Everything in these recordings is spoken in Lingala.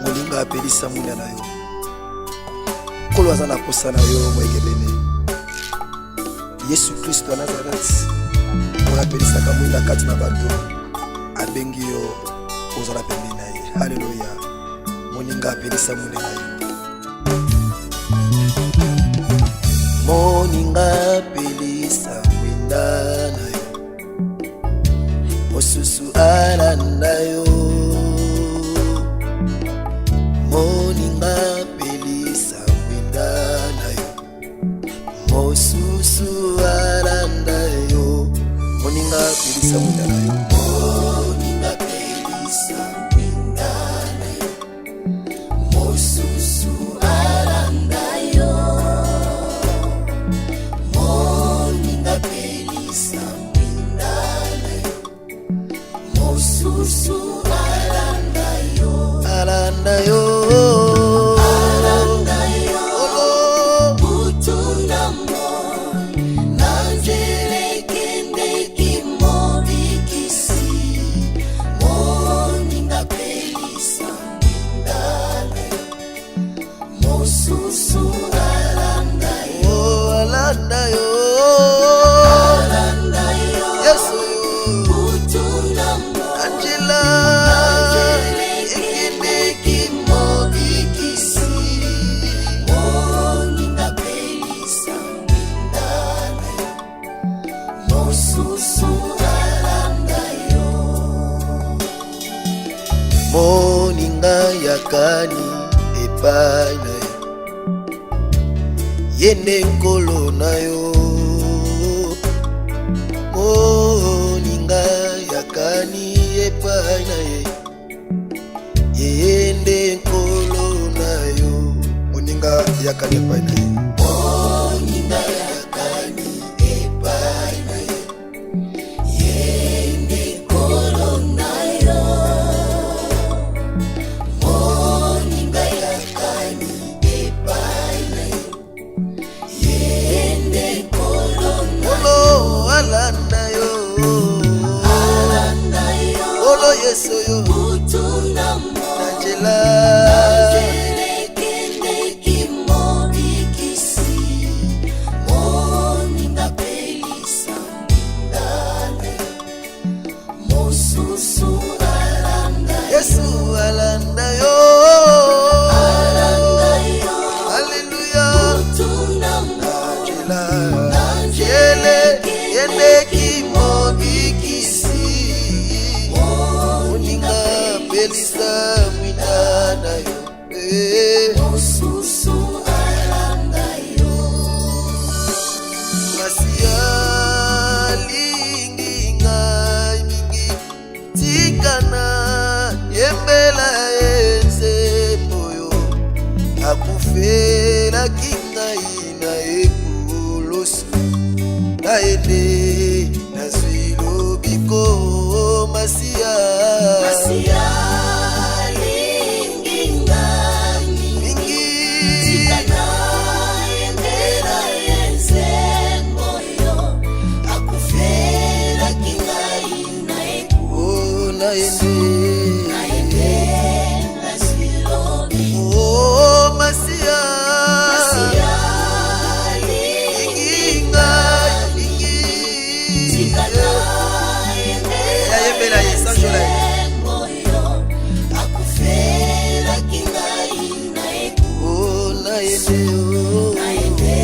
Moninga apelisa mwinda na yo. Nkolo aza na posa na yo moyengebene. Yesu Kristo ya Nazareth oyo apelisaka mwinda kati na bato abengi yo ozala pembeni na ye. Haleluya! Moninga apelisa mwinda na yo. Moninga apelisa mwinda na yo, mosusu alanda yo. Moninga apelisa mwinda na yo, mosusu alanda yo. Moninga pelisa mwinda na yo. Moninga pelisa mwinda na yo, mosusu alanda yo. Moninga pelisa mwinda na yo, mosusu alanda yo. Alanda yo. Alanda yo. Butu na moi, na nzela ekendeki mobikisi. Moninga pelisa mwinda na yo, mosusu alanda yo. Alanda yo. Alanda yo. Yesu. Butu na moi, Angela ekendeki mobikisi. Moninga pelisa mwinda na yo, mosusu alanda yo. Moninga yakani epai na ye, ye nde nkolo na yo. Moninga yakani epai na ye, ye nde nkolo na yo. Moninga yakani epai na ye. Moninga yakani epai na ye, ye nde nkolo na yo. Moninga yakani epai na ye, ye nde nkolo na yo. Alanda yo. Alanda yo. Nkolo Yesu yo. Butu na moi, na nzela ekendeki mobikisi. Moninga pelisa mwinda na yo, mosusu alanda yo. Yesu alanda yo. Alanda yo. Alléluia. Butu na moi, na nzela ekendeki mobikisi. Moninga pelisa mwinda na yo. Mosusu alanda yo. Masiya alingi ngai mingi, tika na yembela ye nzembo oyo akufelaki ngai na ekulusu. Na ye nde nazwi lobiko. Masiya. Masiya alingi ngai mingi, tika na yembela ye nzembo oyo akufelaki ngai na ekulusu. Na ye nde, na ye nde nazwi lobiko. Masiya. Masiya alingi ngai mingi, tika na yembela ye nzembo oyo akufelaki ngai na ekulusu. Na ye nde, na ye nde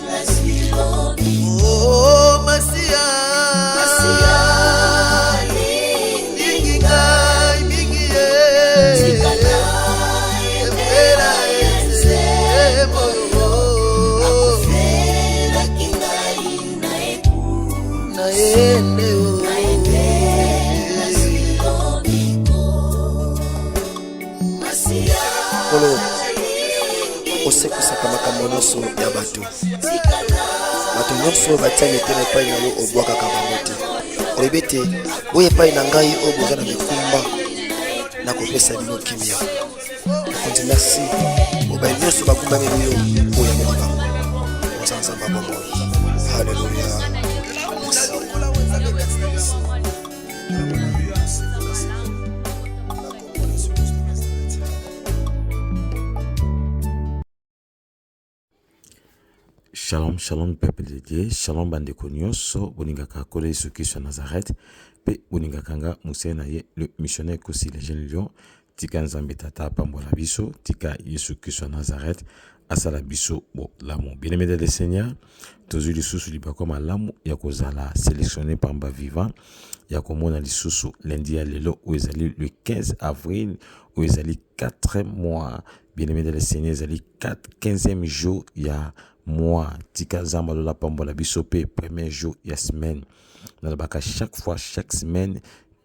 nazwi lobiko. Masiya. Masiya alingi ngai mingi, tika na yembela ye nzembo oyo akufelaki ngai na ekulusu. Na ye nde, na ye nde nazwi lobiko. Masiya. Nkolo, osekwisaka makambo nyonso ya bato. Bato nyonso oyo batia mitema epai na yo, obwakaka bango te. Olobi ete boya epai na ngai oyo boza na mikumba, nakopesa bino kimia. Mokonzi, merci. Oyo nyonso bagumbameli yo, oyameli bango. Oza Nzambe ya bomoi. Alléluia. Shalom, shalom peuple de Dieu, shalom bandeko nyonso bolingaka Nkolo Yesu Kristo ya Nazareth mpe bolingaka nga mosali na ye le missionnaire Kosi le jeune lion. Tika Nzambe Tata apambola biso, tika Yesu Kristo ya Nazareth asala biso bolamu. Bien-aimé dans le Seigneur, tozwi lisusu libaku malamu ya kozala sélectionné pamba vivant ya komona lisusu lundi ya lelo oyo ezali le 15 avril oyo ezali 4 mois. Bien-aimé dans le Seigneur, ezali 4 15e jour ya mois. Tika Nzambe alola pambola biso pe premier jour ya semaine. Nalobaka chaque fois, chaque semaine,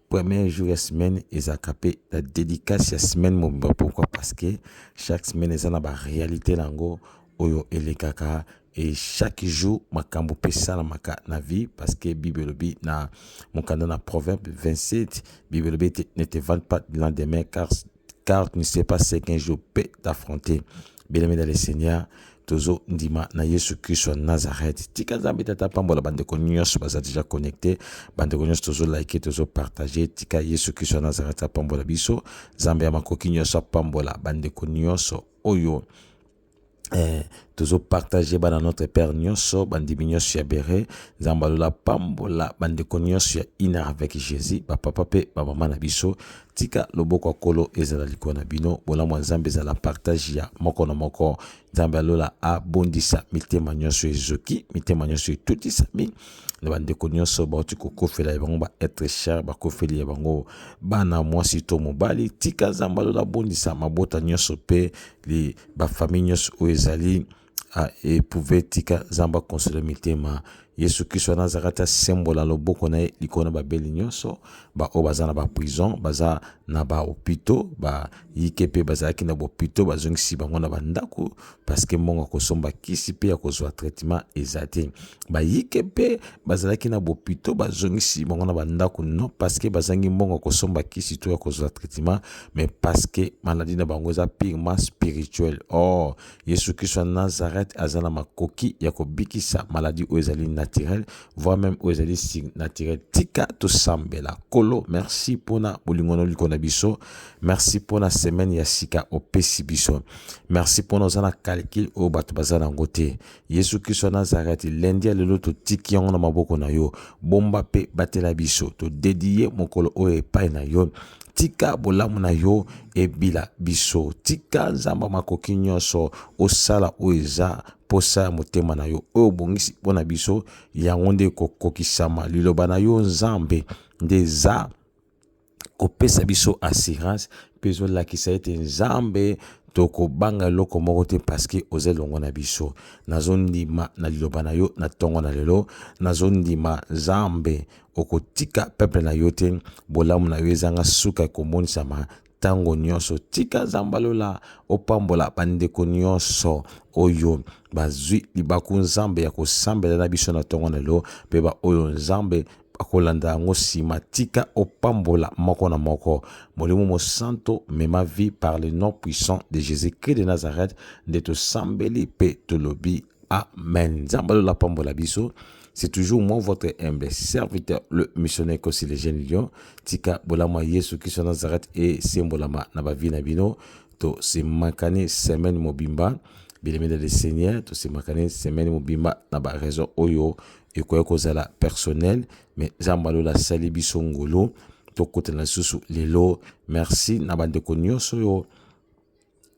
premier jour ya semaine ezalaka pe la dédicace ya semaine mobimba. Pourquoi? Parce que chaque semaine eza na ba réalité nango oyo elekaka et chaque jour makambo pe esalamaka na vie, parce que Bible elobi na mokanda na Proverbe 27, Bible elobi ete ne te vante pas du lendemain car tu ne sais pas ce qu'un jour peut t'affronter. Bien-aimé dans le Seigneur, tozo ndima na Yesu Kristo ya Nazareth. Tika Nzambe Tata pambola bandeko nyonso baza déjà connecté, bandeko nyonso tozo liker, tozo partager. Tika Yesu Kristo ya Nazareth apambola biso. Nzambe ya makoki nyonso apambola bandeko nyonso oyo tozo partager bana notre père nyonso, bandimi nyonso ya bere. Nzambe alola pambola bandeko nyonso ya une heure avec Jésus, ba papa pe ba mama na biso. Tika loboko ya Nkolo ezala likolo na bino, bolamu ya Nzambe ezala partage ya moko na moko. Nzambe alola abondisa mitema nyonso ezoki, mitema nyonso etutisami na bandeko nyonso bauti kokofela ya bango ba être cher, bakofeli ya bango bana mwasi to mobali. Tika Nzambe alola abondisa mabota nyonso pe li ba famille nyonso oyo ezali éprouvé. Tika Nzambe akonsole mitema. Yesu Kristo ya Nazareth asembola loboko na ye likolo na babeli nyonso, ba oyo baza na ba prison, baza na ba hôpitaux, ba yike pe bazalaki na ba hôpitaux, bazongisi bango na ba ndako parce que mbongo ya kosomba kisi pe ya kozwa traitement eza te. Ba yike pe bazalaki na ba hôpitaux, bazongisi bango na ba ndako non parce que bazangi mbongo ya kosomba kisi to ya kozwa traitement, mais parce que maladie na bango eza purement spirituelle. Or Yesu Kristo ya Nazareth aza na makoki ya kobikisa maladie oyo ezali naturelle, voire même oyo ezali surnaturelle. Tika tosambela. Kolo, merci pona bolingo na liko na biso. Merci pona semaine ya sika opesi biso. Merci pona oza na calcul oyo bato baza nango te. Yesu Kristo ya Nazareth, lundi ya lelo totiki yango na maboko na yo. Bomba pe batela biso. Todedie mokolo oyo epai na yo. Tika bolamu na yo ebila biso. Tika Nzambe makoki nyonso osala oyo eza posa ya motema na yo, oyo obongisi mpo na biso, yango nde ekokokisama. Liloba na yo Nzambe nde eza kopesa biso assurance mpe ezolakisa ete Nzambe tokobanga eloko moko te parce que oza elongo na biso. Nazondima na liloba na yo na ntongo na lelo, nazondima Nzambe okotika peuple na yo te, bolamu na yo ezanga suka ekomonisama ntango nyonso. Tika Nzambe alola opambola bandeko nyonso oyo bazwi libaku Nzambe ya kosambela na biso na ntongo na lelo, mpe ba oyo Nzambe bakolanda yango nsima. Tika opambola moko na moko. Molimo Mosanto mema vie par le nom puissant de Jésus-Christ de Nazareth nde tosambeli mpe tolobi amen. Nzambe alola pambola biso. C'est toujours moi, votre humble serviteur, le missionnaire Kosi le jeune lion. Tika bolamu ya Yesu Kristo Nazareth et sembolama na ba vie na bino. To se makane semaine mobimba. Bien-aimé dans le Seigneur, to se makane semaine mobimba na ba raison oyo ekoya kozala personnel, mais Nzambe alola sali biso ngolu. Tokutana lisusu lelo. Merci na bandeko nyonso oyo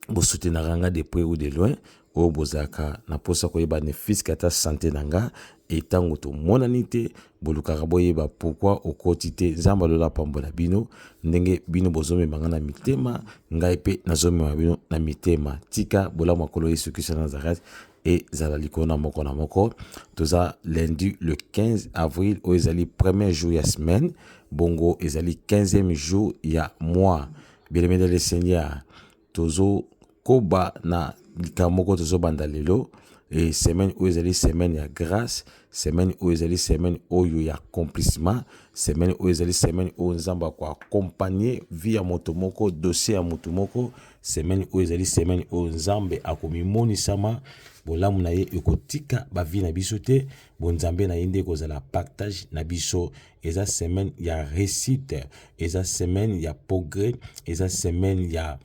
bosutenaka nga de près ou de loin, oyo bozalaka na mposa koyeba ne fiske ata sante na nga, e ntango tomonani te bolukaka boyeba pourquoi okoti te. Nzambe alola apambola bino ndenge bino bozomema nga na mitema, ngai mpe nazomema bino na mitema. Tika bolamu ya Nkolo Yesu Kristo ya Nazareth ezala likolo na moko na moko. Toza lundi le 15 avril, oyo ezali premier jour ya semaine, bongo ezali 15e jour ya mois. Bien-aimé dans le Seigneur, tozo koba na likambo moko tozobanda lelo. E semaine oyo ezali semaine ya grâce, semaine oyo ezali semaine oyo ya accomplissement, semaine oyo ezali semaine oyo Nzambe ako accompagner vie ya moto moko, dossier ya moto moko. Semaine oyo ezali semaine oyo Nzambe akomimonisama. Bolamu na ye ekotika ba vie na biso te, bonzambe na ye nde ekozala partage na biso. Eza semaine ya réussite, eza semaine ya progrès, eza semaine ya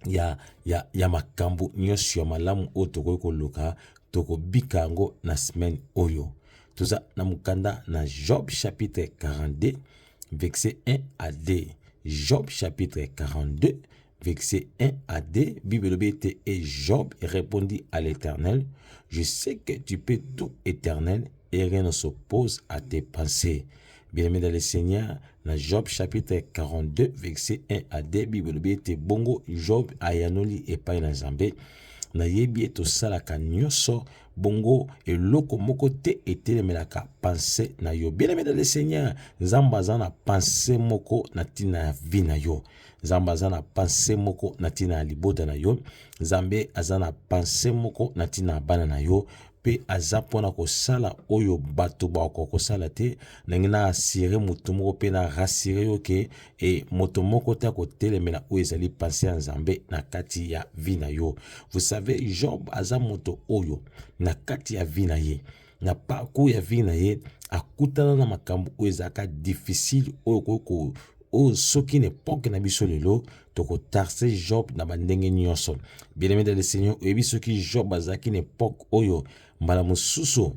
ya, ya, ya makambo nyonso ya malamu oyo tokoki koluka, tokobika yango na semaine oyo. Toza na mokanda na Job chapitre 42 verset 1 à 2. Job chapitre 42 verset 1 à 2, Bible elobi ete et Job répondit à l'Éternel, je sais que tu peux tout, Éternel, et rien ne s'oppose à tes pensées. Bien-aimé dans le Seigneur, na Job chapitre 42 verset 1 à 2, Bible elobi ete bongo Job ayanoli epai na Nzambe, nayebi ete osalaka nyonso bongo eloko moko te etelemelaka pensée na yo. Bien-aimé dans le Seigneur, Nzambe aza na pensée moko na ntina ya vie na yo. Nzambe aza na pensée moko na ntina ya libota na yo. Nzambe aza na pensée moko na ntina ya bana na yo mpe aza mpona kosala oyo bato bakoka kosala te. Ndenge na assurer moto moko mpe na rassurer yo ke e moto moko te akotelemela oyo ezali pensée ya Nzambe na kati ya vie na yo. Vous savez, Job aza moto oyo na kati ya vie na ye, na parcours ya vie na ye, akutana na makambo oyo ezalaka difficile, oyo okoki oyo soki na epoke na biso lelo tokotarse Job na bandenge nyonso. Bien-aimé dans le Seigneur, oyebi soki Job azalaki na epoke oyo, mbala mosusu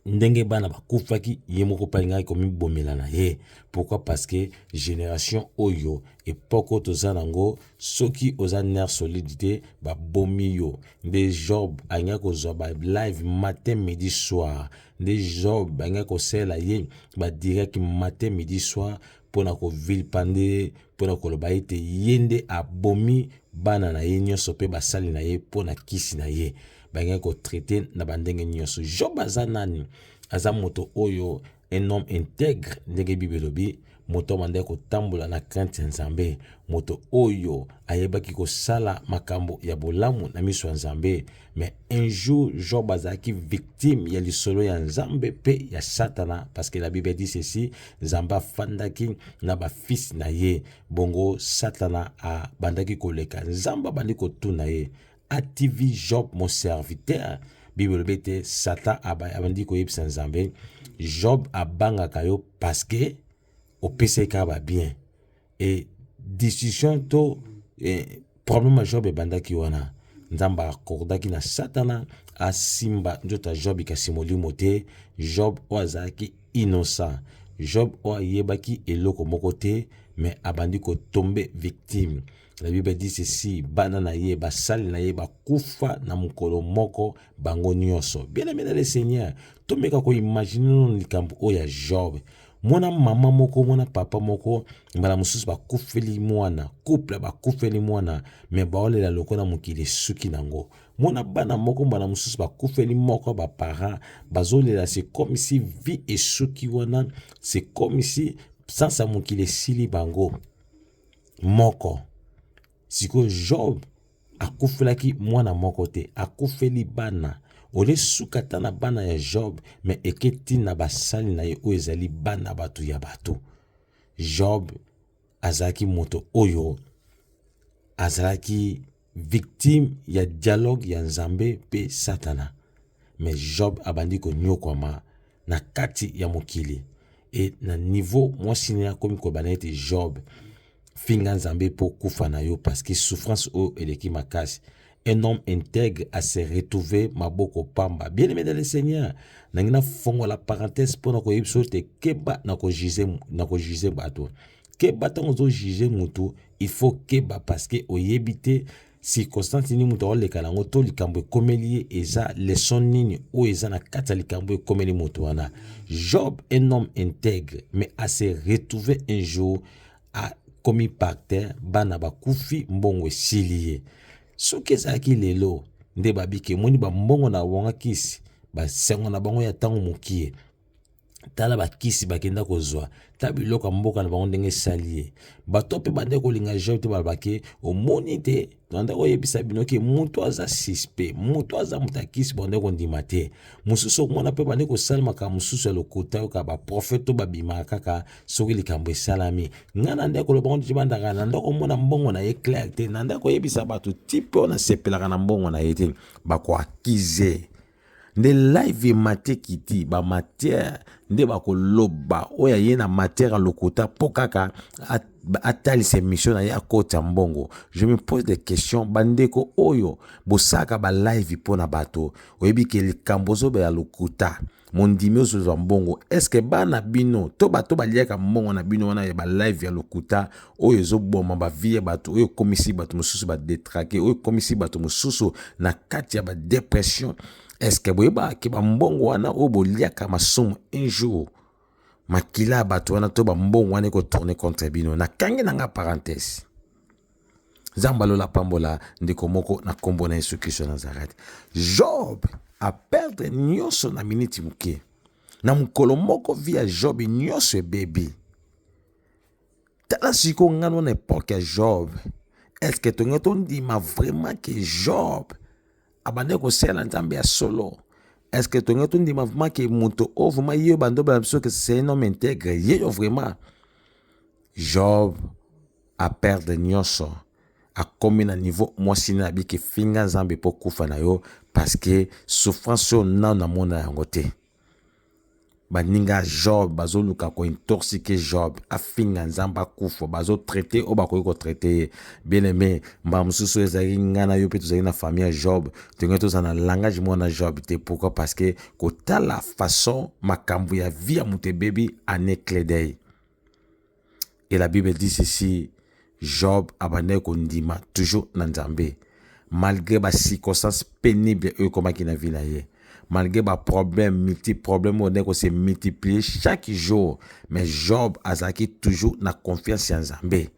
ndenge bana bakufaki, ye moko mpe alingaki komibomela na ye. Pourquoi? Parce que génération oyo, epoke oyo toza nango, soki oza nerf solide te, babomi yo. Nde Job alingaki kozwa ba live matin, midi, soir. Nde Job alingaki kosalela ye badirect matin, midi, soir mpona kovilipender, mpona koloba ete ye nde abomi bana na ye nyonso mpe basali na ye mpo na kisi na ye. Balingaki kotraiter na bandenge nyonso. Job aza nani? Aza moto oyo, un homme intègre, ndenge Bible elobi, moto abandaki kotambola na crainte ya Nzambe, moto oyo ayebaki kosala makambo ya bolamu na miso ya Nzambe. Mais un jour, Job azalaki victime ya lisolo ya Nzambe mpe ya Satana, parce que la Bible dit ceci: Nzambe afandaki na bafils na ye, bongo Satana abandaki koleka. Nzambe abandi kotuna ye: "As-tu vu Job, mon serviteur?" Bible elobi ete Satan abandi koyebisa Nzambe: "Job abangaka yo parce que opesaki kaka babien." E discussion to problème ya Job ebandaki wana. Nzambe akordaki na Satana asimba nzoto ya Job, kasi molimo te. Job oyo azalaki innocent, Job oyo ayebaki eloko moko te, mais abandi kotomber victime. La Bible dit ceci: bana na ye, basali na ye bakufa na mokolo moko, bango nyonso. Bien aimé dans le Seigneur, tomeka koimaginer nano likambo oyo ya Job. Mwana mama moko, mwana papa moko, mbala mosusu bakufeli mwana, couple bakufeli mwana, mais baolela lokola mokili esuki nango. Mwana bana moko, mbala mosusu bakufeli moko, baparent bazolela, c'est comme si vie esuki wana, c'est comme si sens ya mokili esili bango moko. Sikoyo Job akufelaki mwana moko te, akufeli bana. Ole suka ata na bana ya Job, mais eke ntina basali na ye oyo ezali bana bato ya bato. Job azalaki moto oyo azalaki victime ya dialogue ya Nzambe mpe Satana. Mais Job abandi konyokwama na kati ya mokili e na niveau mwasi na ye akomi koloba na ete: "Job, finga Nzambe mpo kufa na yo, parce que souffrance oyo eleki makasi." Un homme intègre à se retrouver maboko pamba. Bien aimé dans le Seigneur, nangi nafongola parenthèse mpona koyebi so te: keba na kojuger bato. Keba ntango ozojuger motu, il faut keba, parce que oyebi te circonstance nini moto akoleka nango to likambo ekomeli ye eza leçon nini oyo eza na kati ya likambo ekomeli moto wana. Job, un homme intègre, mais à se retrouver un jour akomi par terre, bana bakufi, mbongo esili ye. Soki ezalaki lelo nde babiki, emoni bambongo na bango, kisi basengo na bango ya ntango mokie. Tala bakisi bakenda kozwa, ta biloko ya mboka na bango ndenge esali ye. Bato mpe bande kolinga Job te, balobaki omoni te, tobanda koyebisa bino ke moto aza suspect, moto aza moto ya kisi, bande kondima te. Mosusu okomona mpe bande kosala makambo mosusu ya lokuta, yoka baprofete oyo babimaka kaka soki likambo esalami. Ngai na nde koloba ngo bandaka na nde komona mbongo na ye clair te, na nde koyebisa bato tipe oyo nasepelaka na mbongo na ye te, bakoakize nde live emati ekiti ba matière nde bakoloba oyo aye na matière ya lokuta mpo kaka atalisa émission na ye akotisa mbongo. Je me pose des questions, bandeko oyo bosalaka ba live mpo na bato, oyebi ke likambo ozoba ya lokuta, mondimi ozozwa mbongo, eske bana bino to bato baliaka mbongo na bino wana ya ba live ya lokuta oyo ezoboma ba vie ya bato, oyo ekomisi bato mosusu ba détraqué, oyo ekomisi bato mosusu na kati ya ba dépression, eske boyebaka ke bambongo wana oyo boliaka masumu, un jour makila ya bato wana to bambongo wana ekotourne contre bino? Nakangi na nga parenthèse. Nzambe alola pambola ndeko moko na nkombo na Yesu Kristo ya Nazareth. Job aperdre nyonso na miniti moke, na mokolo moko vie ya Job nyonso ebebi. Tala sikoyo ngano na epoke ya Job, eske tonge tondima vraiment ke Job abandaki kosalela Nzambe ya solo? Eske tonge tondima vraiment ke moto oyo vraiment ye oyo bando bala biso ke c'est un homme intègre, ye yo vraiment? Job aperdre nyonso, akomi na niveau mwasi na abiki finga Nzambe mpo kufa na yo, parce que souffrance oyo nano namona yango te. Baninga ya Job bazoluka kointoxique Job, afinga Nzambe akufa, bazotraite oyo bakoki kotraite ye. Bien aimé, mbala mosusu oyo ezalaki ngai na yo mpe tozalaki na famille ya Job, tolingi tozala na langage moko na Job te. Pourquoi? Parce que kotala façon makambo ya vie ya moto ebebi en un clin d'œil. Et la Bible dit ceci, Job abandaki kondima toujours na Nzambe malgré ba circonstances pénibles oyo ekomaki na vie na ye, malgré ba problème multi problème oyo ndenge se multiplier chaque jour, mais Job azalaki toujours na confiance ya Nzambe.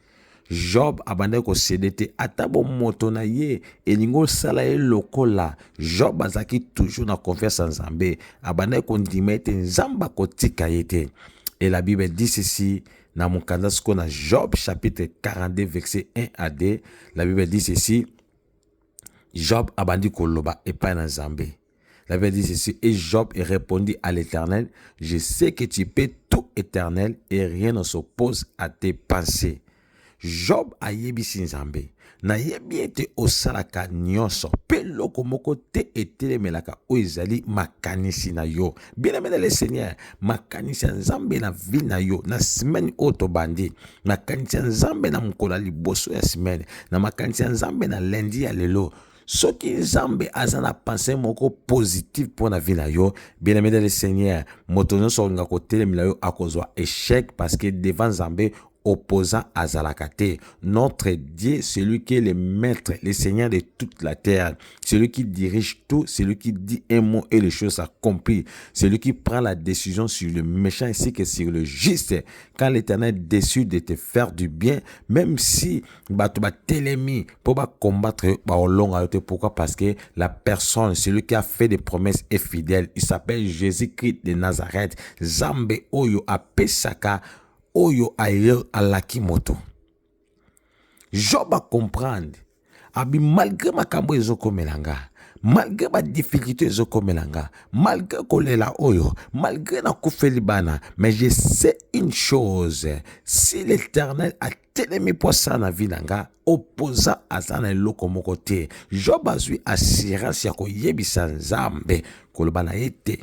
Job abandaki kosede te, ata bomoto na ye elingi osala ye lokola. Job azalaki toujours na confiance ya Nzambe, abandaki kondima ete Nzambe akotika ye te. Et la Bible dit ceci na mokanda sikoyo na Job chapitre 42 verset 1 à 2, la Bible dit ceci, Job abandi koloba epai na Nzambe. La Bible dit ceci, et Job répondit à l'Éternel, je sais que tu peux tout, Éternel, et rien ne s'oppose à tes pensées. Job ayebisi Nzambe, nayebi ete osalaka nyonso mpe eloko moko te etelemelaka oyo ezali makanisi na yo. Bien-aimé dans le Seigneur, makanisi ya Nzambe na vie na yo na semaine oyo tobandi, makanisi ya Nzambe na mokolo ya liboso ya semaine, na makanisi ya Nzambe na lundi ya lelo, soki Nzambe aza na pensée moko positive mpo na vie na yo, bien-aimé dans le Seigneur, moto nyonso akolinga kotelemela yo akozwa échec, parce que devant Nzambe opposant azalaka te. Notre Dieu, celui qui est le maître, le Seigneur de toute la terre, celui qui dirige tout, celui qui dit un mot et les choses s'accomplissent, celui qui prend la décision sur le méchant ainsi que sur le juste. Quand l'Éternel décide de te faire du bien, même si bato batelemi pour combattre baolonga yo te. Pourquoi? Parce que la personne, celui qui a fait des promesses est fidèle. Il s'appelle Jésus-Christ de Nazareth. Nzambe oyo apesaka oyo alaki moto. Job acomprendre abi malgré makambo ezokomela nga, malgré badifficulté ezokomela nga, malgré kolela oyo, malgré nakufeli bana, mais je sais une chose, si l'Éternel atelemi mpo asala na vie na nga, opposant aza na eloko moko te. Job azwi assurance ya koyebisa Nzambe, koloba na ye te,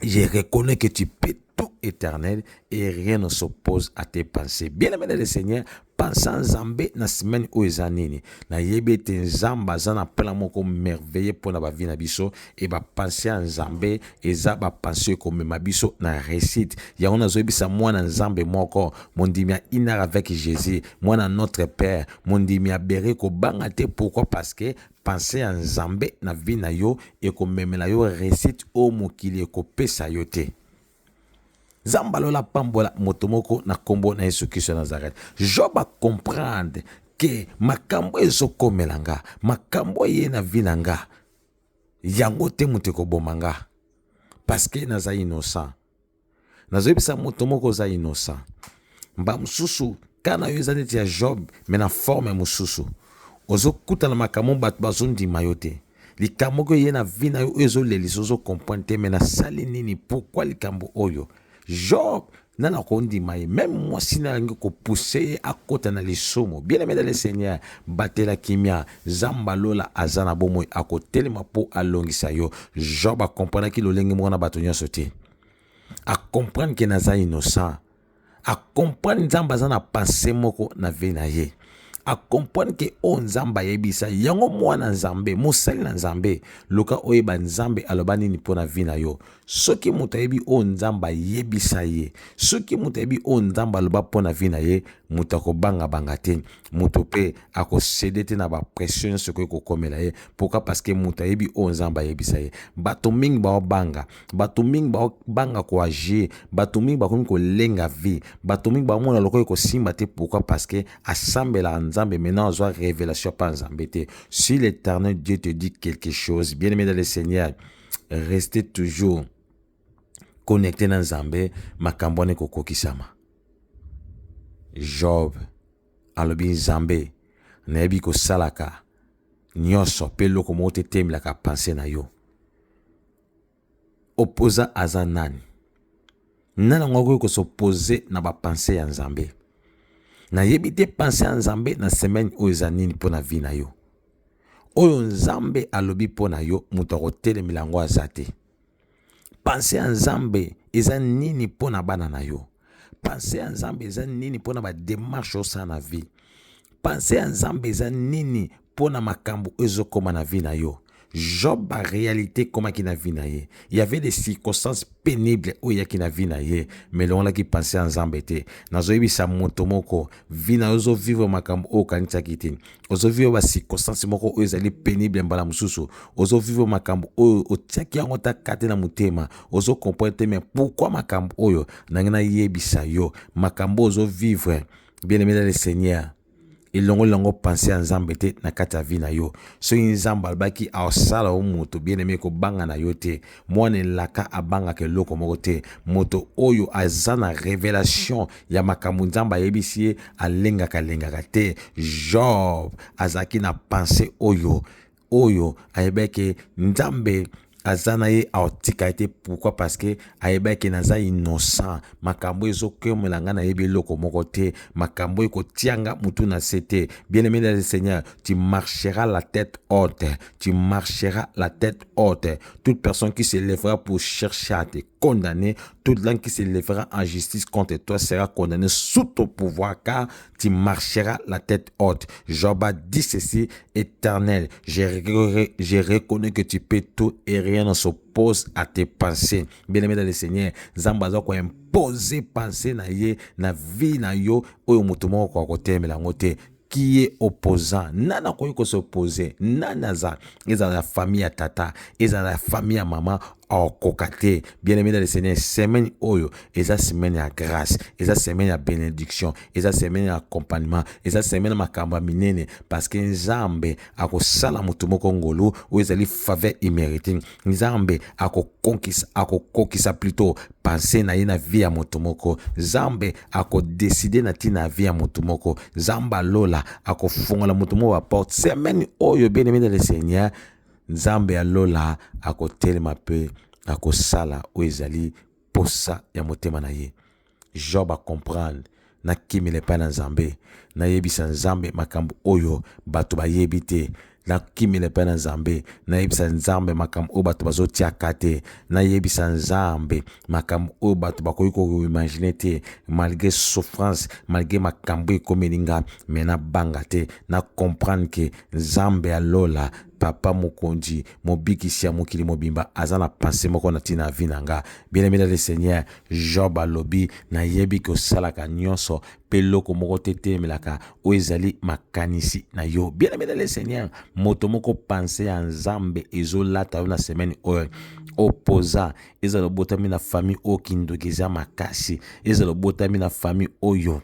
je reconnais que tu peux tout, Éternel, et rien ne s'oppose à tes pensées. Bien-aimé dans le Seigneur, pensez Nzambe na semaine oyo eza nini? Nayebi ete Nzambe aza na plan moko merveilleux mpona ba vie na biso, e ba pensée ya Nzambe eza ba pensée ekomema biso na réussite. Yango nazoyebisa mwana Nzambe moko, mondimi ya Inar avec Jésus, mwana notre Père, mondimi ya Bere, kobanga te. Pourquoi? Parce que pensée ya Nzambe na vie na yo ekomemela yo réussite oyo mokili ekopesa yo te. Nzambe alola pambola moto moko na nkombo na Yesu Kristo ya Nazareth. Job acomprendre ke makambo ezokomela nga, makambo eye na vie na nga, yango te moto ekoboma nga, parce que naza innocent. Nazoyebisa moto moko oza innocent. Mba mosusu ka na yo eza neti ya Job mais na forme mosusu. Ozokutana makambo bato bazondima yo te. Likambo moko eye na vie na yo oyo ezolelisa ozo comprendre te mais nasali nini pourquoi likambo oyo? Job nani akondima ye meme mwasi na alingi kopousse ye akota na lisumu. Bien aimé dans le Seigneur, batela kimia. Nzambe lola aza na bomoi akotelema mpo alongisa yo. Job akomprenaki lolenge moko na bato nyonso te. Acomprendre ke naza innocent. Acomprendre Nzambe aza na pensée moko na vie na ye. Acomprendre ke oyo Nzambe ayebisa yango mwana Nzambe, mosali na Nzambe, luka oyeba Nzambe aloba nini mpo na vie na yo. Soki moto ayebi oyo Nzambe ayebisa ye, soki moto ayebi oyo Nzambe aloba mpo na vie na ye, moto akobangabanga te, moto mpe akosede te na bapression nyonso ekoki kokomela ye. Pourquoi? Parce que moto ayebi oyo Nzambe ayebisa ye. Bato mingi baobanga, bato mingi baobanga koagir, bato mingi bakomi kolenga vie, bato mingi baomona lokola ekosimba te. Pourquoi? Parce que asambelaka Nzambe, maintenant azwa révélation pa Nzambe te. Si l'Éternel Dieu te dit quelque chose, bien-aimé dans le Seigneur, restez toujours connecté na Nzambe, makambo wana ekokokisama. Job alobi Nzambe, nayebi kosalaka nyonso mpe eloko moko te etemelaka pensée na yo. Opposant aza nani? Nani yango akoki kosopose na bapense ya Nzambe? Nayebi te pensée ya Nzambe na semaine oyo eza nini mpo na vie na yo. Oyo Nzambe alobi mpo na yo, moto akotelemela yango aza te. Pensée ya Nzambe eza nini mpo na bana na yo? Pensée ya Nzambe eza nini mpo na bademarche osala na vie? Pensée ya Nzambe eza nini mpo na makambo oyo ezokoma na vie na yo? Job ba réalité ekomaki na vie na ye. Il y avait des circonstances pénibles oyo eyaki na vie na ye, mais elongolaki pensée ya Nzambe te. Nazoyebisa moto moko, vie na yo ozovivre makambo oyo okanisaki te. Ozovivre ba circonstances moko oyo ezali pénible mbala mosusu. Ozovivre makambo oyo otiaki yango ta kate na motema. Ozo comprendre te mais pourquoi makambo oyo? Nange nayebisa yo, makambo oyo ozovivre, bien aimé dans le Seigneur, elongoli yango pensée ya Nzambe te na kati ya vie na yo. Soki Nzambe alobaki asala yo moto, bien aimé, kobanga na yo te. Mwana elaka abangaka eloko moko te. Moto oyo aza na révélation ya makambo Nzambe ayebisi ye, alengaka lengaka te. Job azalaki na pensée oyo oyo ayebaki Nzambe aza na ye aotika ye te. Pourquoi? Parce que ayebaki naza innocent, makambo ezokomela nga nayebi eloko moko te, makambo ekotia nga mutu na se te. Bien-aimé dans le Seigneur, tu marcheras la tête haute, tu marcheras la tête haute. Toute personne qui se lèvera pour chercher à te condamner, toute langue qui se lèvera en justice contre toi sera condamnée sous ton pouvoir, car tu marcheras la tête haute. Job a dit ceci: Éternel, je reconnais que tu peux tout et rien ne s'oppose à tes pensées. Bien-aimé dans le Seigneur, Nzambe aza ko imposer pensée na ye na vie na yo oyo moto moko akotelemela yango te. Qui est opposant? Nani akoki kos'opposer? Nani aza? Ezala ya famille ya tata, ezala ya famille ya mama, akoka te. Bien-aimé dans le Seigneur, semaine oyo eza semaine ya grâce, eza semaine ya bénédiction, eza semaine ya accompagnement, eza semaine ya makambo ya minene, parce que Nzambe akosala moto moko ngolu oyo ezali faveur imméritée. Nzambe akokokisa, akokokisa plutôt pensée na ye na vie ya moto moko. Nzambe akodeside na ntina ya vie ya moto moko. Nzambe alola akofungola moto moko ba porte. Semaine oyo, bien-aimé dans le Seigneur, Nzambe ya lola akotelema mpe akosala oyo ezali posa ya motema na ye. Job a comprendre, nakimela epai na Nzambe, nayebisa Nzambe makambo oyo bato bayebi te. Nakimela epai na Nzambe, nayebisa Nzambe makambo oyo bato bazotiaka te, nayebisa Nzambe makambo oyo bato bakoki koimagine te. Malgré souffrance, malgré makambo ekomeli nga, mais nabanga te, na comprendre ke Nzambe ya lola, papa mokonzi, mobikisi ya mokili mobimba, aza na pensée moko na ntina ya vie na nga. Bien-aimé dans le Seigneur, Job alobi, nayebi ke osalaka nyonso mpe eloko moko te etelemelaka oyo ezali makanisi na yo. Bien-aimé dans le Seigneur, moto moko pensée ya Nzambe ezolata yo na semaine oyo. Opposant, ezala obotami na famille oyo kindoki eza makasi, ezala obotami na famille oyo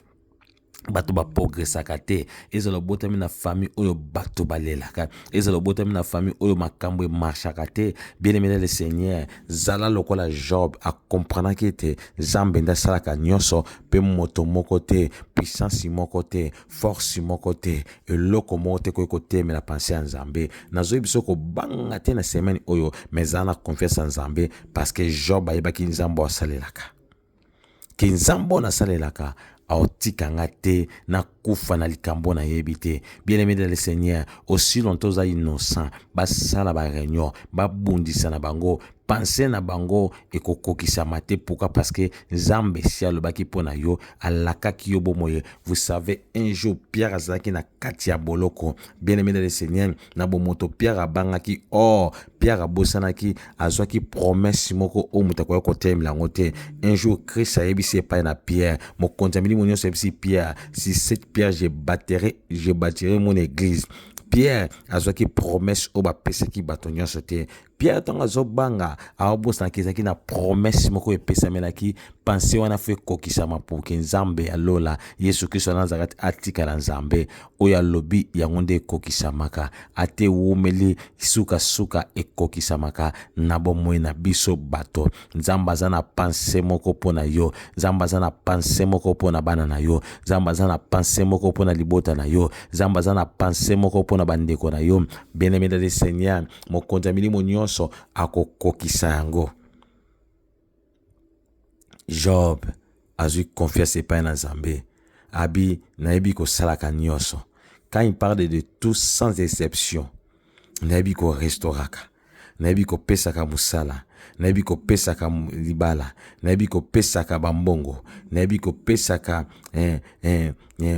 Bato baprogresaka te. Ezala obotami na famille oyo bato balelaka, ezala obotami na famille oyo makambo emarchaka te, bien aimé dans le Seigneur, zala lokola Job akomprenaki ete Nzambe nde asalaka nyonso mpe moto moko te, puissance moko te, force moko te, eloko moko te ekoki kotelemela pensée ya Nzambe. Nazoyebi biso kobanga te na semaine oyo, mais zala na confiance ya Nzambe, parce que Job ayebaki Nzambe asalelaka. Ke Nzambe oyo nasalelaka aotika nga te nakufa na likambo nayebi te. Bien aimé dans le Seigneur, aussi longtemps oza innocent, basala ba réunion, babundisa na bango, pensée na bango ekokokisama te. Pourquoi? Parce que Nzambe esi alobaki mpo na yo, alakaki yo bomoi. Vous savez, un jour Pierre azalaki na kati ya boloko. Bien aimé dans le Seigneur, na bomoto Pierre abangaki. Or Pierre abosanaki, azwaki promesse moko oyo moto akoki kotelemela yango te. Un jour Christ ayebisi epai na Pierre, mokonzi ya milimo nyonso ayebisi Pierre: "Sur cette pierre je bâtirai mon église." Pierre azwaki promesse oyo bapesaki bato nyonso te. Pierre, ntango azobanga, aobosanaki ezalaki na promesse moko epesamelaki. Pensée wana faut ekokisama pour que Nzambe alola, Yesu Kristo ya Nazareth, atikala Nzambe. Oyo alobi, yango nde ekokisamaka. Ate ewumeli, sukasuka ekokisamaka na bomoi na biso bato. Nzambe aza na pensée moko mpo na yo. Nzambe aza na pensée moko mpo na bana na yo. Nzambe aza na pensée moko mpo na libota na yo. Nzambe aza na pensée moko mpo na bandeko na yo. Bien aimé dans le Seigneur, mokonzi ya milimo nyonso akokokisa yango. Job azwi confiance epai na Nzambe. Abi nayebi kosalaka nyonso. Quand il parle de tout sans exception, nayebi korestauraka, nayebi kopesaka mosala, nayebi kopesaka libala, nayebi kopesaka bambongo, nayebi kopesaka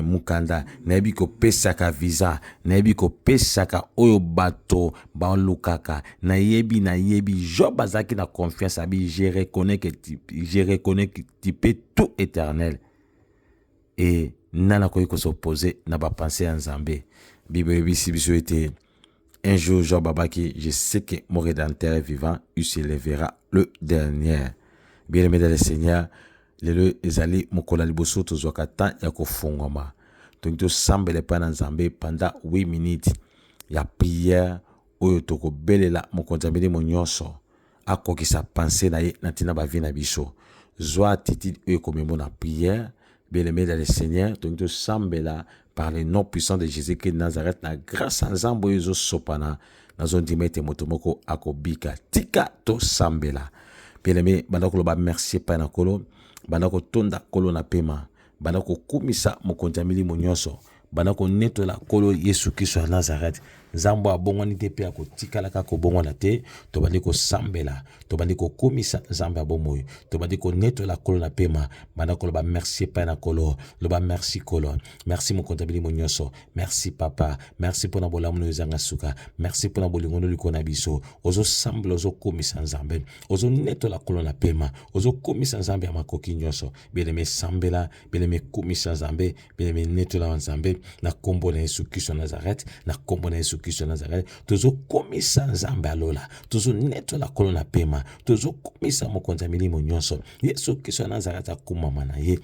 mokanda, nayebi kopesaka visa, nayebi kopesaka oyo bato balukaka, nayebi, nayebi. Job azalaki na confiance. Abi: Je reconnais que tu peux tout, Éternel." E nani akoki kos'opposer na bapensées ya Nzambe? Bible eyebisi biso ete un jour Job abaki: "Je sais que mon Rédempteur est vivant, il se lèvera le dernier." Bien aimé dans le Seigneur, lelo ezali mokolo ya liboso tozwaka temps ya kofungwama. Tolingi tosambela epai na Nzambe pendant 8 minutes ya prière oyo tokobelela mokonzi ya milimo nyonso akokisa pensée na ye na ntina bavie na biso. Zwa attitude oyo ekomema na prière. Bien aimé dans le Seigneur, tolingi tosambela par le nom puissant de Jésus-Christ de Nazareth. Na grâce ya Nzambe oyo ezosopana, nazondima ete moto moko akobika. Tika tosambela. Bien aimé, banda koloba merci epai na Nkolo, banda kotonda Nkolo na pema, banda kokumisa mokonzi ya milimo nyonso, banda konetola Nkolo Yesu Kristo ya Nazareth. Nzambe abongwani te mpe akotikalaka kobongwana te. Tobandi kosambela, tobandi kokumisa Nzambe ya bomoi, tobandi konetola Nkolo na pema. Banda koloba merci epai na Nkolo. Loba merci Nkolo, merci mokonzi ya milimo nyonso, merci Papa, merci mpona bolamu na oyo ezanga suka, merci mpona bolingo no likolo na biso. Ozosambela, ozokomisa Nzambe, ozonetola Nkolo na pema, ozokomisa Nzambe ya makoki nyonso. Bien-aimé, sambela. Bien-aimé, kumisa Nzambe. Bien-aimé, netola Nzambe na nkombo na Yesu Kristo ya Nazareth. Na nkombo na Yesu Kristo ya Nazareth, tozokomisa Nzambe alola, tozonetola Nkolo na pema, tozokomisa mokonzi ya milimo nyonso. Yesu Kristo ya Nazareth akumama na ye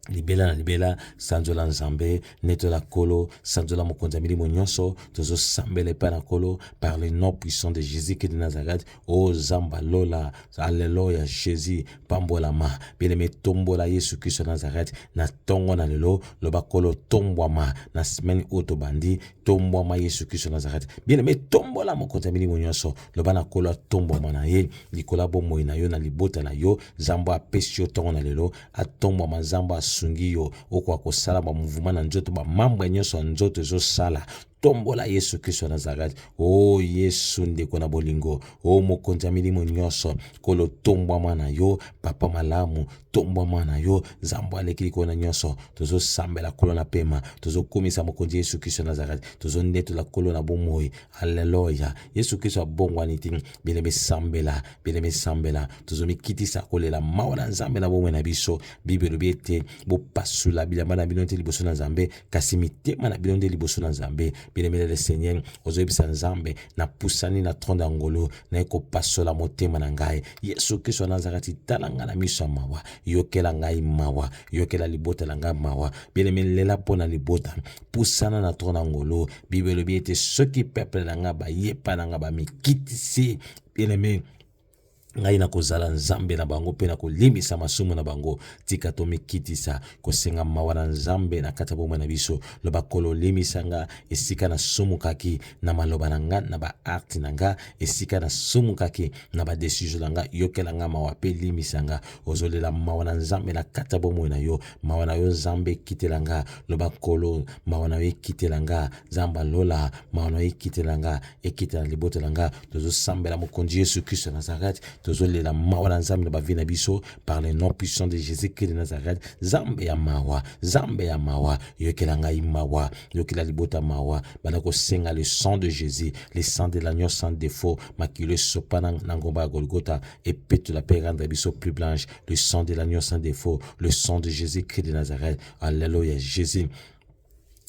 libela na libela. Sanzola Nzambe, netola Nkolo, sanzola mokonzi ya milimo nyonso. Tozosambela epai na Nkolo par le nom puissant de Jésus Christ de Nazareth. O Zamba lola, alleluya! Jésus, pambolama. Bien-aimé, tombola Yesu Kristo ya Nazareth na ntongo na lelo. Loba: "Nkolo, tombwama na semaine oyo tobandi, tombwama Yesu Kristo ya Nazareth." Bien-aimé, tombola mokonzi ya milimo nyonso. Loba na Nkolo atombwama na ye likolo ya bomoi na yo, na libota na yo. Nzambe apesi yo ntongo na lelo, atombwama. Nzambe asungi yo okoka kosala bamouvement na nzoto, bamembre nyonso ya nzoto ezosala. Tombola Yesu Kristo ya Nazareth. O Yesu, ndeko na bolingo, o mokonzi ya milimo nyonso, Nkolo, tombwama na yo. Papa malamu, tombwama na yo. Nzambe aleki likolo na nyonso. Tozosambela Nkolo na pema, tozokomisa mokonzi Yesu Kristo ya Nazareth, tozonetola Nkolo na bomoi. Alleluya! Yesu Kristo abongwani te. Bien-aimé, sambela. Bien-aimé, sambela. Tozomikitisa kolela mawa na Nzambe na bomoi na biso. Bible elobi ete bopasula bilamba na bino te liboso na Nzambe, kasi mitema na bino nde liboso na Nzambe. Bien-aimé dans le Seigneur, ozoyebisa Nzambe, napusani na trône ya ngolu, naye kopasola motema na ngai. Yesu Kristo ya Nazareti, tala ngai na miso ya mawa, yokela ngai mawa, yokela libota na ngai mawa. Bien-aimé, lela mpo na libota, pusana na trône ya ngolu. Bible elobi ete soki peuple na ngai bayepa na ngai bamikitisi, bien-aimé, ngai nakozala Nzambe na bango mpe nakolimbisa masumu na bango. Tika tomikitisa kosenga mawa na Nzambe na kati ya bomoi na biso. Loba, Kolo, olimbisa nga esika nasumukaki na maloba na nga, na baacte na nga, esika nasumukaki na badécision na nga. Yokela nga mawa mpe limbisa nga. Ozolela mawa na Nzambe na kati ya bomoi na yo. Mawa na yo, Nzambe, ekitela nga. Loba, Kolo, mawa na yo ekitela nga. Nzambe alola, mawa na yo ekitela nga, ekitela na libota na nga. Tozosambela mokonzi Yesu Kristo ya Nazareth, tozolela mawa na Nzambe na bavie na biso par le nom puissant de Jésus Christ de Nazareth. Nzambe ya mawa, Nzambe ya mawa, yokela ngai mawa, yokela libota mawa. Banda kosenga le sang de Jésus, le sang de l'agneau sans défaut, makilo esopana na ngomba ya Golgotha, epetola mpe rendre biso plus blanche. Le sang de l'agneau sans défaut, le sang de Jésus Christ de Nazareth. Alléluia, Jésus,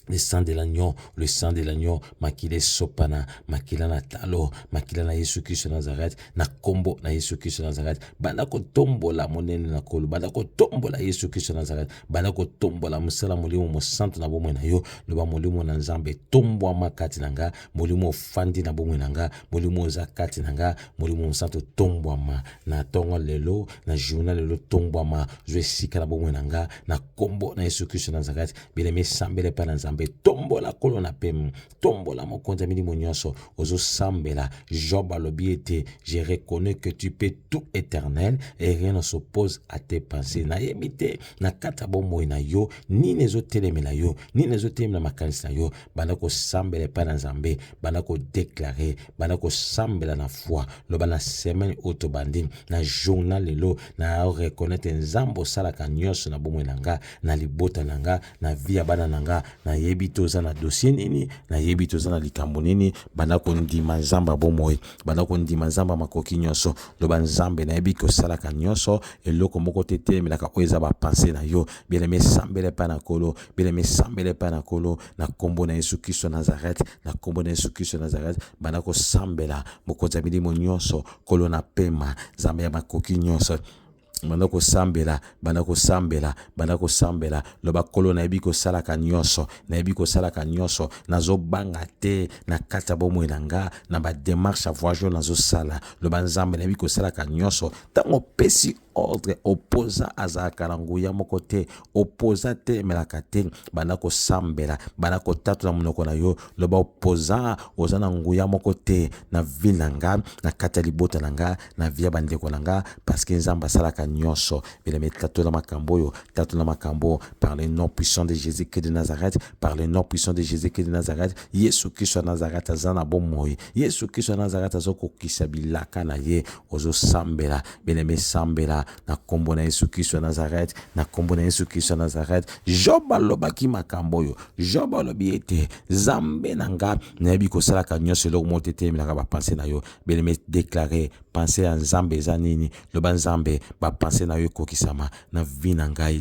le sang de l'agneau, le sang de l'agneau, makila esopana, makila na talo, makila na Yesu Kristo Nazareth, na kombo na Yesu Kristo Nazareth. Banda kotombola monene na Kolo, banda kotombola Yesu Kristo Nazareth, banda kotombola mosala Molimo Mosantu na bomoi na yo. Loba, Molimo na Nzambe, tombwama kati na nga, Molimo ofandi na bomoi na nga, Molimo oza kati na nga, Molimo Mosantu tombwama na ntongo lelo, na journée lelo, tombwama, zwa esika na bomoi na nga na kombo na Yesu Kristo Nazareth. Bien-aimé, sambela epai na Nzambe, tombola Kolo na pema, tombola mokonzi ya milimo nyonso. Ozosambela. Job alobi ete: "Je reconnais que tu peux tout, Éternel, et rien ne s'oppose à tes pensées." Nayebi te na kati ya bomoi na yo nini ezotelemela yo, nini ezotelemela makanisi na yo. Banda kosambela epai na Nzambe, banda kodéclarer, banda kosambela na foi. Loba, na semaine oyo tobandi, na journée lelo, na reconnaître Nzambe osalaka nyonso na bomoi na nga, na libota na nga, na vie ya bana na nga. Nayebi te oza na dossier nini, nayebi te oza na likambo nini. Banda kondima Nzambe ya bomoi, banda kondima Nzambe ya makoki nyonso. Loba, Nzambe, nayebi kosalaka nyonso, eloko moko te telemelaka oyo eza bapensées na yo. Bien-aimé, sambela epai na Nkolo. Bien-aimé, sambela epai na Nkolo na nkombo na Yesu Kristo Nazareth, na nkombo na Yesu Kristo Nazareth. Banda kosambela mokonzi ya milimo nyonso, Nkolo na pema, Nzambe ya makoki nyonso. Banda kosambela, banda kosambela, banda kosambela. Loba, Kolo, nayebi kosalaka nyonso, nayebi kosalaka nyonso, nazobanga te na kati ya bomoi na nga, na badémarche ya voyage oyo nazosala. Loba, Nzambe, nayebi kosalaka nyonso. Ntango opesi ordre, opposant azalaka na nguya moko te, opposant te emelaka te. Banda kosambela, banda kotatola monoko na yo. Loba, opposant oza na nguya moko te na vie na nga, na kati ya libota na nga, na vie ya bandeko na nga, parce que Nzambe asalaka nyonso. Bien-aimé, tatola makambo oyo, tatola makambo par le nom puissant de Jésus Christ de Nazareth, par le nom puissant de Jésus Christ de Nazareth. Yesu Kristo ya Nazareth aza na bomoi. Yesu Kristo ya Nazareth azokokisa bilaka na ye. Ozosambela, bien-aimé, sambela na nkombo na Yesu Kristo ya Nazareth, na nkombo na Yesu Kristo ya Nazareth. Job alobaki makambo oyo. Job alobi ete: Nzambe na nga, nayebi kosalaka nyonso, eloko moko te telemelaka bapensées na yo. Bien-aimé, déclare pensée ya Nzambe eza nini. Loba, Nzambe, bapensées na yo ekokisama na vie na ngai,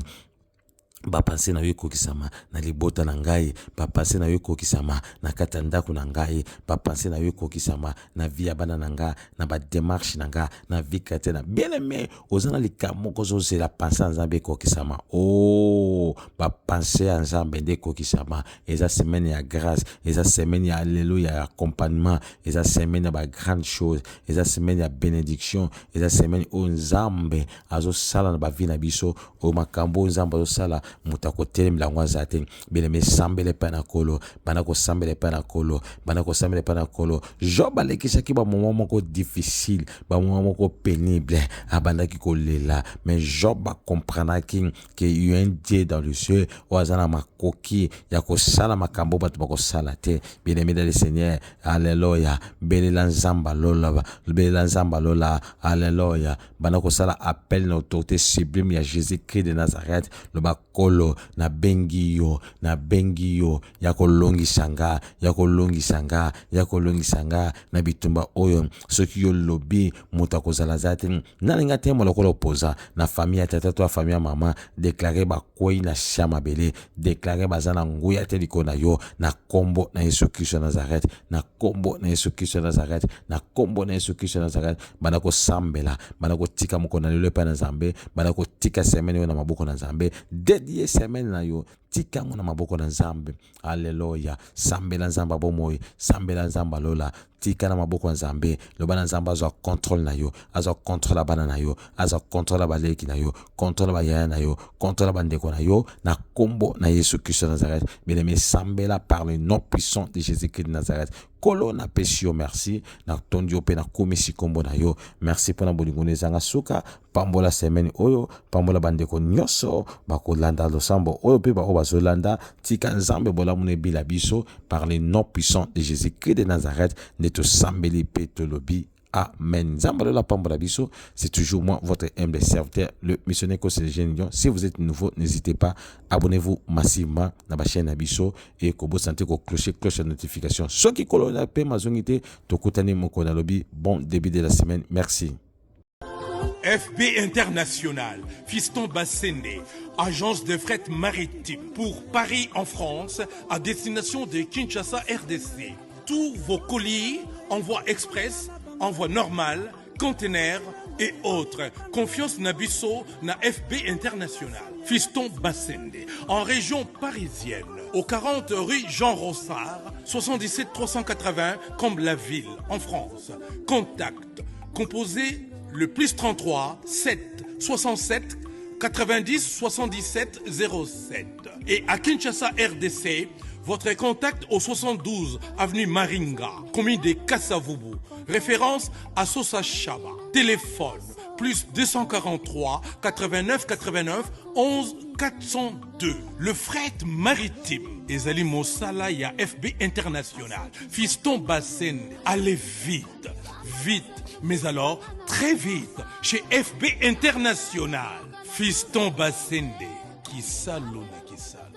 bapensées na yo ekokisama na libota na ngai, bapensées na yo ekokisama na kati ya ndako na ngai, bapensées na yo ekokisama na vie ya bana na nga, na badémarche na nga, na vie chrétienne na. Bien aimé, oza na likambo moko ozozela pensée ya Nzambe ekokisama. O oh, bapensées ya Nzambe nde ekokisama. Eza semaine ya grâce, eza semaine ya alleluya ya accompagnement, eza semaine ya bagrande chose, eza semaine ya bénédiction, eza semaine oyo Nzambe azosala na bavie na biso. Oyo makambo oyo Nzambe azosala, moto akotelemela yango aza te. Bien-aimé, sambela epai na Nkolo, banda kosambela epai na Nkolo, banda kosambela epai na Nkolo. Job alekisaki bamoment moko difficile, bamoment moko pénible, abandaki kolela, mais Job acomprenaki que y a un Dieu dans le cieux oyo aza na makoki ya kosala makambo bato bakosala te. Bien-aimé dans le Seigneur, alleluya, belela Nzambe alola, belela Nzambe alola, alleluya. Banda kosala appel na autorité sublime ya Jésus Christ de Nazareth. Loba, Nkolo. Nkolo, nabengi yo, nabengi yo ya kolongisa nga, ya kolongisa nga, ya kolongisa nga na bitumba oyo. Soki yo lobi, moto akozala aza te. Nalinga te lokola opoza na famille ya tata to ya famille ya mama, deklare bakwei na sha mabele, deklare baza na nguya te likolo na yo, na kombo na Yesu Kristo ya Nazareth, na kombo na Yesu Kristo ya Nazareth, na kombo na Yesu Kristo ya Nazareth. Banda kosambela, banda kotika mokolo na lelo epai na Nzambe, banda kotika semaine oyo na maboko na Nzambe, dedie semaine na yo, tika yango na maboko na Nzambe. Aleluya! Sambela Nzambe ya bomoi, sambela Nzambe alola, tika na maboko ya Nzambe. Loba na Nzambe azwa contrôle na yo, azwa contrôle ya bana na yo, azwa contrôle ya baleki na yo, contrôle ya bayaya na yo, contrôle ya bandeko na yo, na kombo na Yesu Kristo ya Nazareth. Bien-aimé, sambela par le nom puissant de Jésus-Christ de Nazareth. Kolo, napesi yo merci, natondi yo mpe nakumisi kombo na yo. Merci mpo na bolingo na ezanga suka. Pambola semaine oyo, pambola bandeko nyonso bakolanda losambo oyo mpe baoyo bazolanda. Tika Nzambe bolamu na ebila biso par le nom puissant de Jésus-Christ de Nazareth nde tosambeli mpe tolobi amen. Nzambe alola pambola biso. C'est toujours moi, votre humble serviteur, le missionnaire Kosi Jeune Lion. Si vous êtes nouveau, n'hésitez pas, abonnez-vous massivement na ba chaîne na biso et kobosana te ko clocher cloche ya notification. Soki kolo na pe mazongi te, tokutani mokolo na lobi. Bon début de la semaine. Merci. FB International, Fiston Bassende, agence de fret maritime pour Paris en France, à destination de Kinshasa RDC. Tous vos colis, envoi express, envoi normal, conteneurs et autres. Confiance Nabiso na FB International. Fiston Bassende, en région parisienne, au 40 rue Jean Rossard, 77 380 comme la ville, en France. Contact, composé le plus 33 7 67 90 77 07. Et à Kinshasa RDC, votre contact au 72 avenue Maringa, commune de Kassavubu. Référence à Sosa Chaba. Téléphone plus 243 89 89 11 402. Le fret maritime. Ezali Mosala ya FB International. Fiston Bassen. Allez vite, vite, mais alors très vite chez FB International. Fiston Bassende. Kisalo na Kisalo.